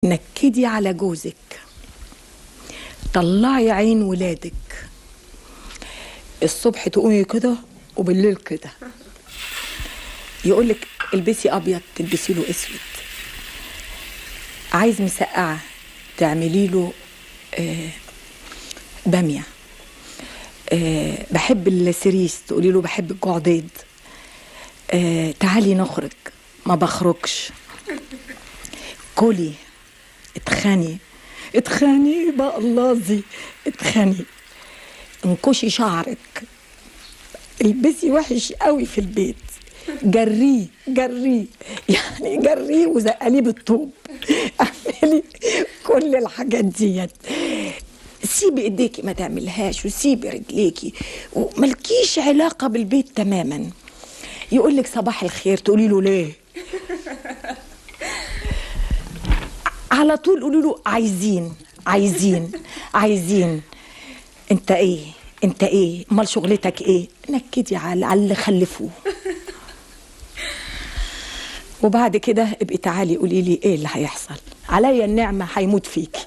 نكدي على جوزك، طلعي عين ولادك. الصبح تقومي كده وبالليل كده. يقولك البسي ابيض تلبسي له اسود، عايز مسقعه تعملي له باميه، بحب السريس تقولي له بحب الجعديد، تعالي نخرج ما بخرجش، كلي، اتخاني اتخاني بقى الله، اتخاني، انكشي شعرك، البسي وحش قوي في البيت، جريه جريه يعني جريه وزقليه بالطوب، اعملي كل الحاجات ديت. سيبي ايديكي ما تعملهاش، وسيبي رجليكي، وملكيش علاقة بالبيت تماما. يقول لك صباح الخير تقولي له ليه؟ على طول قولي له عايزين عايزين عايزين، انت ايه انت ايه، امال شغلتك ايه؟ نكدي على اللي خلفوه. وبعد كده ابقي تعالي قولي لي ايه اللي هيحصل. عليا النعمة هيموت فيكي.